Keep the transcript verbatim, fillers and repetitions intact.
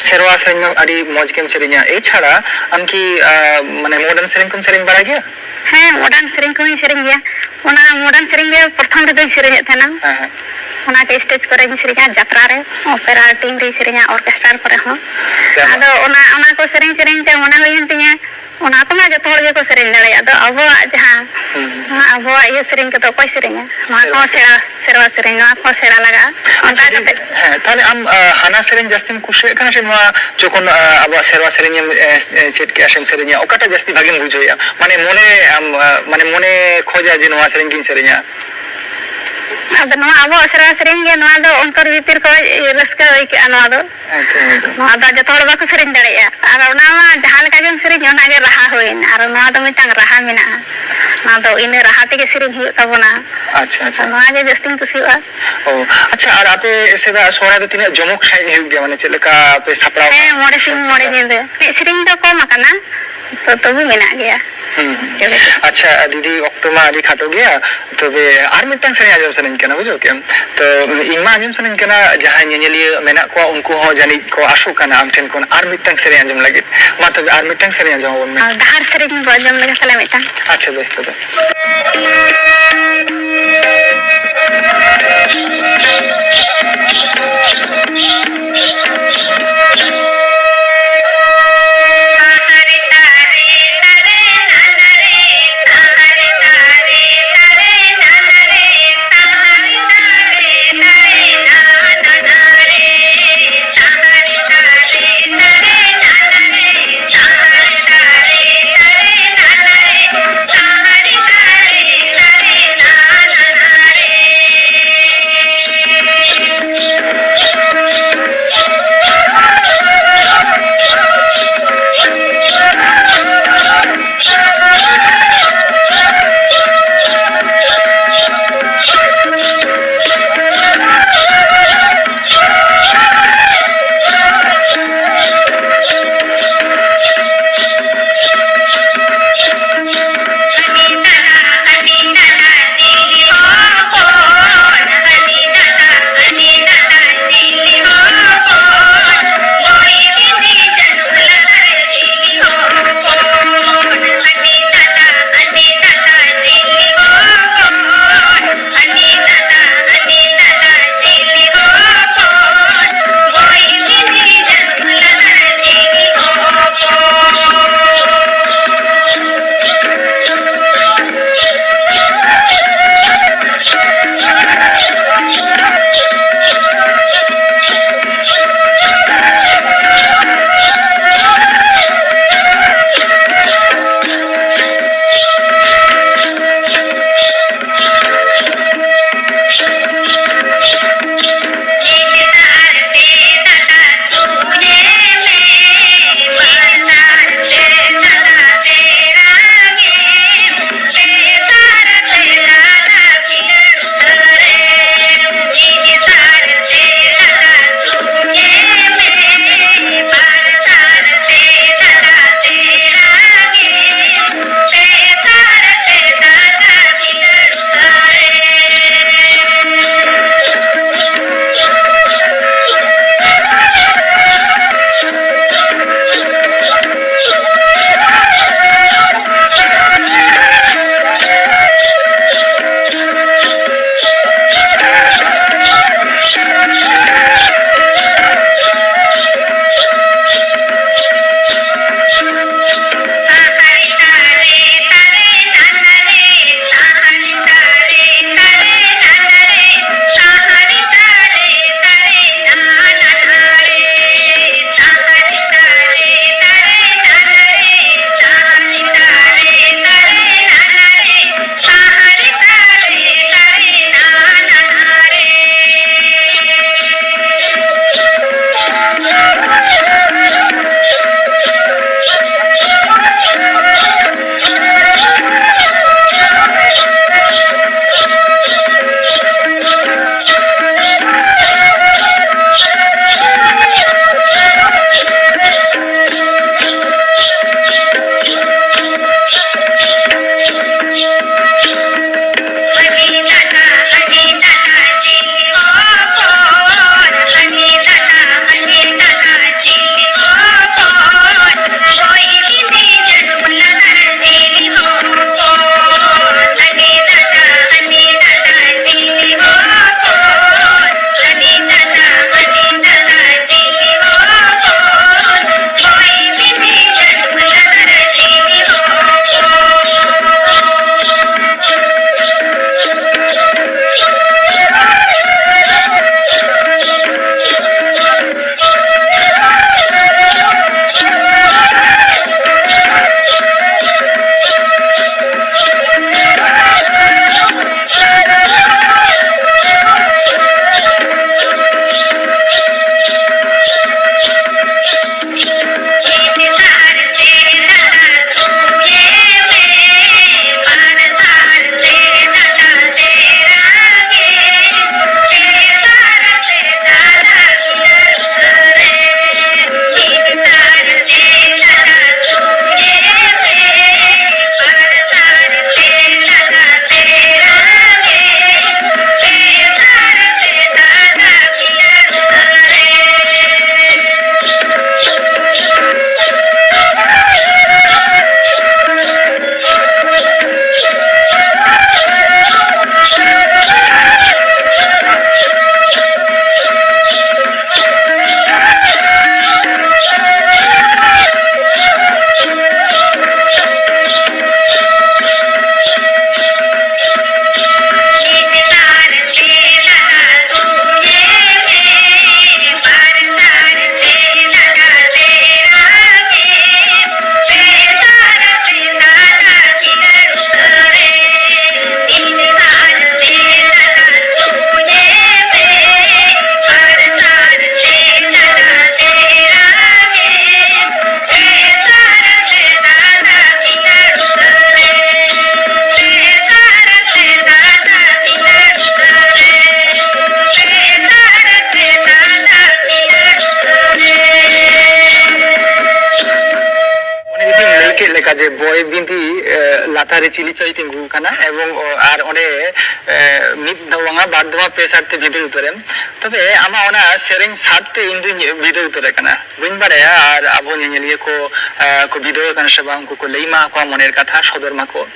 ᱥᱮᱨᱣᱟ ᱥᱮᱨᱮᱧ ᱢᱟ ᱟᱹᱰᱤ ᱢᱚᱡᱽ ᱜᱮᱢ ᱥᱮᱨᱮᱧᱟ, ᱮᱪᱷᱟᱲᱟ ᱟᱢ ᱠᱤ, ᱟ, ᱢᱟᱱᱮ modern ᱥᱮᱨᱮᱧ ᱠᱚᱢ ᱥᱮᱨᱮᱧ ᱵᱟᱲᱟᱭ ᱜᱮᱭᱟ? ᱦᱮᱸ, modern ᱥᱮᱨᱮᱧ ᱠᱚᱦᱚᱸᱧ ᱥᱮᱨᱮᱧ ᱜᱮᱭᱟ᱾ ᱚᱱᱟ modern ᱥᱮᱨᱮᱧ ᱜᱮ ᱯᱨᱚᱛᱷᱚᱢ ᱨᱮᱫᱚᱧ ᱥᱮᱨᱮᱧᱮᱫ ᱛᱟᱦᱮᱱᱟ᱾ ᱦᱮᱸ, ᱦᱮᱸ᱾ ᱚᱱᱟ ᱜᱮ stage ᱠᱚᱨᱮᱧ ᱥᱮᱨᱮᱧᱟ, ᱡᱟᱛᱨᱟ ᱨᱮ, opera team ᱨᱤᱧ ᱥᱮᱨᱮᱧᱟ, orchestra ᱠᱚᱨᱮ ᱦᱚᱸ᱾ ᱟᱪᱪᱷᱟ᱾ ᱟᱫᱚ ᱚᱱᱟ, ᱚᱱᱟ ᱠᱚ ᱥᱮᱨᱮᱧ ᱥᱮᱨᱮᱧ ᱛᱮ ᱢᱚᱱᱮ ᱦᱩᱭᱮᱱ ᱛᱤᱧᱟᱹ, ᱚᱱᱟ ᱠᱚᱢᱟ ᱡᱚᱛᱚ ᱦᱚᱲ ᱜᱮᱠᱚ ᱥᱮᱨᱮᱧ ᱫᱟᱲᱮᱭᱟᱜᱼᱟ, ᱟᱫᱚ ᱟᱵᱚᱣᱟᱜ ᱡᱟᱦᱟᱸ, ᱦᱩᱸ᱾ ᱟᱵᱚᱣᱟᱜ ᱤᱭᱟᱹ ᱥᱮᱨᱮᱧ ᱠᱚᱫᱚ ᱚᱠᱚᱭ ᱥᱮᱨᱮᱧᱟ? ᱱᱚᱣᱟ ᱥᱮᱨᱣᱟ ᱠᱚᱦᱚᱸ ᱥᱮᱨᱮᱧ᱾ ᱥᱮᱬᱟ, ᱥᱮᱨᱣᱟ ᱥᱮᱨᱮᱧ, ᱱᱚᱣᱟ ᱠᱚᱦᱚᱸ ᱥᱮᱬᱟ ᱞᱟᱜᱟᱜᱼᱟ᱾ ᱟᱪᱪᱷᱟ, ᱚᱱᱠᱟ ᱫᱤ, ᱠᱟᱛᱮ ᱦᱮᱸ, ᱛᱟᱦᱞᱮ ᱟᱢ, ᱟ, ᱦᱟᱱᱟ ᱥᱮᱨᱮᱧ ᱡᱟᱹᱥᱛᱤᱢ ᱠᱩᱥᱤᱭᱟᱜ ᱠᱟᱱᱟ ᱥᱮ ᱱᱚᱣᱟ ᱡᱚᱠᱷᱚᱱ, ᱟ, ᱟᱵᱚᱣᱟᱜ ᱥᱮᱨᱣᱟ ᱥᱮᱨᱮᱧ ᱮᱢ, ᱮ, ᱮ, ᱪᱮᱫ ᱠᱮᱜᱼᱟ ᱥᱮᱢ ᱥᱮᱨᱮᱧᱟ, ᱚᱠᱟᱴᱟᱜ ᱡᱟᱹᱥᱛᱤ ᱵᱷᱟᱜᱮᱢ ᱵᱩᱡᱷᱟᱹᱣᱮᱫᱼᱟ? ᱢᱟᱱᱮ ᱢᱚᱱᱮ ᱟᱢ, ᱟ, ᱢᱟᱱᱮ ᱢᱚᱱᱮ ᱠᱷᱚᱡᱟ ᱡᱮ ᱱᱚᱣᱟ ᱥᱮᱨᱮᱧ ᱜᱤᱧ ᱥᱮᱨᱮᱧᱟ? ᱟᱫᱚ ᱱᱚᱣᱟ ᱟᱵᱚᱣᱟᱜ ᱥᱮᱨᱣᱟ ᱥᱮᱨᱮᱧ ᱜᱮ, ᱱᱚᱣᱟ ᱫᱚ ᱚᱱᱛᱚᱨ ᱵᱷᱤᱛᱤᱨ ᱠᱷᱚᱡ ᱨᱟᱹᱥᱠᱟᱹ ᱟᱹᱭᱠᱟᱹᱜᱼᱟ ᱱᱚᱣᱟ ᱫᱚ᱾ ᱟᱪᱪᱷᱟ, ᱟᱪᱪᱷᱟ᱾ ᱱᱚᱣᱟ ᱫᱚ ᱡᱚᱛᱚ ᱦᱚᱲ ᱵᱟᱠᱚ ᱥᱮᱨᱮᱧ ᱫᱟᱲᱮᱭᱟᱜᱼᱟ᱾ ᱟᱨ ᱚᱱᱟ ᱢᱟ ᱡᱟᱦᱟᱸ ᱞᱮᱠᱟ ᱜᱮᱢ ᱥᱮᱨᱮᱧ, ᱚᱱᱟ ᱜᱮ ᱨᱟᱦᱟ ᱦᱩᱭᱮᱱᱟ᱾ ᱟᱨ ᱱᱚᱣᱟ ᱫᱚ ᱢᱤᱫᱴᱟᱝ ᱨᱟᱦᱟ ᱢᱮᱱᱟᱜᱼᱟ᱾ ᱱᱚᱣᱟ ᱫᱚ ᱤᱱᱟᱹ ᱨᱟᱦᱟ ᱛᱮᱜᱮ ᱥᱮᱨᱮᱧ ᱦᱩᱭᱩᱜ ᱛᱟᱵᱚᱱᱟ᱾ ᱟᱪᱪᱷᱟ, ᱟᱪᱪᱷᱟ᱾ ᱱᱚᱣᱟ ᱜᱮ ᱡᱟᱹᱥᱛᱤᱧ ᱠᱩᱥᱤᱭᱟᱜᱼᱟ᱾ ᱚ, ᱟᱪᱪᱷᱟ, ᱟᱨ ᱟᱯᱮ ᱥᱮᱫᱟᱜ ᱥᱚᱦᱨᱟᱭ ᱫᱚ ᱛᱤᱱᱟᱹᱜ ᱡᱚᱢᱚᱠ ᱥᱟᱺᱦᱤᱡ ᱦᱩᱭᱩᱜ ᱜᱮᱭᱟ? ᱢᱟᱱᱮ, ᱪᱮᱫ ᱞᱮᱠᱟ ᱯᱮ ᱥᱟᱯᱲᱟᱣ ᱦᱮᱸ, ᱠᱟᱜᱼᱟ? ᱢᱚᱬᱮ ᱥᱤᱧ ᱟᱪᱪᱷᱟ, ᱢᱚᱬᱮ ᱟᱪᱪᱷᱟ᱾ ᱧᱤᱫᱟᱹ᱾ ᱮᱱᱮᱡ ᱥᱮᱨᱮᱧ ᱫᱚ ᱠᱚᱢ ᱟᱠᱟᱱᱟ, ᱛᱚ ᱛᱚᱵᱩ ᱢᱮᱱᱟᱜ ᱜᱮᱭᱟ᱾ ᱦᱩᱸ, ᱦᱩᱸ᱾ ᱪᱚᱞᱚ᱾ ᱟᱪᱪᱷᱟ, ᱫᱤᱫᱤ, ᱚᱠᱛᱚ ᱢᱟ ᱟᱹᱰᱤ ᱠᱷᱟᱴᱚ ᱜᱮᱭᱟ, ᱛᱚᱵᱮ ᱟᱨ ᱢᱤᱫᱴᱟᱝ ᱥᱮᱨᱮᱧ ᱟᱸᱡᱚᱢ ᱥᱟᱱᱟᱧ ᱠᱟᱱᱟ, ᱵᱩᱡᱷᱟᱹᱣ ᱠᱮᱜᱼᱟᱢ? ᱛᱚ, ᱤᱧ ᱢᱟ ᱟᱸᱡᱚᱢ ᱥᱟᱱᱟᱧ ᱠᱟᱱᱟ, ᱡᱟᱦᱟᱸᱭ ᱧᱮᱧᱮᱞᱤᱭᱟᱹ ᱢᱮᱱᱟᱜ ᱠᱚᱣᱟ, ᱩᱱᱠᱩ ᱦᱚᱸ ᱡᱟᱹᱱᱤᱡ ᱠᱚ ᱟᱥᱚᱜ ᱠᱟᱱᱟ ᱟᱢ ᱴᱷᱮᱱ ᱠᱷᱚᱱ ᱟᱨ ᱢᱤᱫᱴᱟᱝ ᱥᱮᱨᱮᱧ ᱟᱸᱡᱚᱢ ᱞᱟᱹᱜᱤᱫ᱾ ᱢᱟ ᱛᱚᱵᱮ ᱟᱨ ᱢᱤᱫᱴᱟᱝ ᱥᱮᱨᱮᱧ ᱟᱸᱡᱚᱢ ᱟᱵᱚᱱ ᱢᱮ᱾ ᱟᱨ ᱰᱟᱦᱟᱨ ᱥᱮᱨᱮᱧ ᱵᱚ ᱟᱸᱡᱚᱢ ᱞᱮᱜᱮ ᱛᱟᱦᱞᱮ ᱢᱤᱫᱴᱟᱝ᱾ ᱟᱪᱪᱷᱟ, ᱵᱮᱥ ᱛᱚᱵᱮ᱾ ᱞᱟᱹᱭ ᱠᱮᱫ ᱞᱮᱠᱟ ᱡᱮ ᱵᱚᱭ ᱵᱤᱸᱫᱤ, ᱮ, ᱞᱟᱛᱟᱨ ᱨᱮ ᱪᱤᱞᱤ ᱪᱚᱭ ᱛᱤᱸᱜᱩ ᱟᱠᱟᱱᱟ, ᱮᱵᱚᱝ, ᱚ, ᱟᱨ ᱚᱸᱰᱮ, ᱮ, ᱢᱤᱫ ᱫᱚ ᱵᱟᱝᱟ, ᱵᱟᱨ ᱫᱚ ᱵᱟᱝ, ᱯᱮ ᱥᱟᱨ ᱛᱮ ᱵᱷᱤᱸᱫᱟᱹᱲ ᱩᱛᱟᱹᱨᱮᱢ᱾ ᱛᱚᱵᱮ ᱟᱢᱟᱜ ᱚᱱᱟ ᱥᱮᱨᱮᱧ ᱥᱟᱨ ᱛᱮ ᱤᱧ ᱫᱩᱧ ᱵᱷᱤᱸᱫᱟᱹᱲ ᱩᱛᱟᱹᱨ ᱟᱠᱟᱱᱟ, ᱵᱟᱹᱧ ᱵᱟᱲᱟᱭᱟ᱾ ᱟᱨ ᱟᱵᱚ ᱧᱮᱧᱮᱞᱤᱭᱟᱹ ᱠᱚ, ᱮ, ᱠᱚ ᱵᱷᱤᱸᱫᱟᱹᱲ ᱟᱠᱟᱱᱟ ᱥᱮ ᱵᱟᱝ, ᱩᱱᱠᱩ ᱠᱚ ᱞᱟᱹᱭ ᱢᱟ ᱟᱠᱚᱣᱟ ᱢᱚᱱᱮᱨ ᱠᱟᱛᱷᱟ, ᱥᱚᱫᱚᱨ ᱢᱟᱠᱚ᱾